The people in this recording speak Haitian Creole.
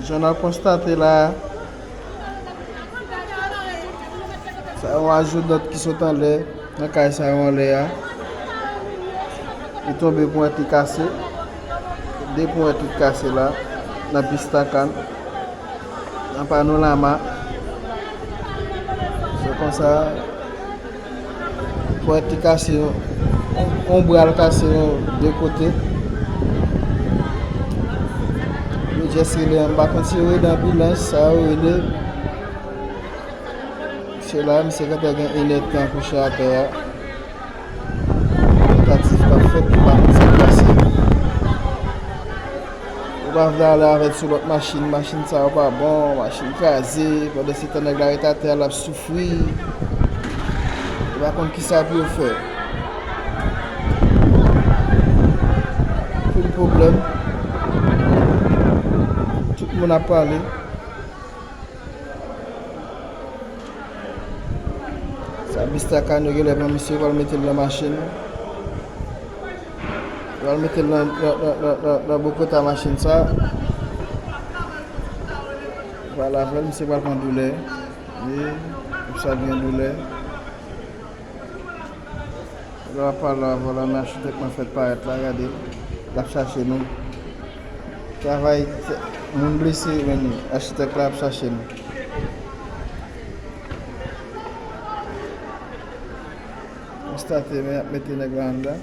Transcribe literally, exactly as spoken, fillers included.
Jan n ap konstate la, sa yon ajoudant ki sot anlè, nan kay sa yo anlè a. Li tonbe, ponyèt li kase. De ponyèt li kase la, nan Bistakan, nan Panorama. Se konsa, ponyèt li kase, yon, yon bra l kase yon de kote. Yo just rele, m pa konn si yo rele anbilans, sa yo rele. Misye la, misye gentan gen enèdtan kouche atè a. Tantativ k ap fèt pou pa konn sa k pase. Ou pa vle ale avè l sou lòt machin, machin sa yo pa bon, machin kraze, pandan se tan nèg la ret atè a, l ap soufri. Ou pa konn kisa pou yo fè. Anpil pwoblèm. Tout moun ap pale. Sa Bistakan, yo genlè pran misye, yo pral mete l nan machin. Yo pral mete l nan, nan, nan, nan, nan, nan bokota machin sa. Yo pral avè l, misye pral pran doulè. Wi, misye ap gen doulè. Lè w ap pale avè w la, men achitèk lan fèk parèt la, gade. L ap chache nou. Travay, moun blese, men achitèk la ap chache nou. Konstate, men y ap mete nèg la anndan.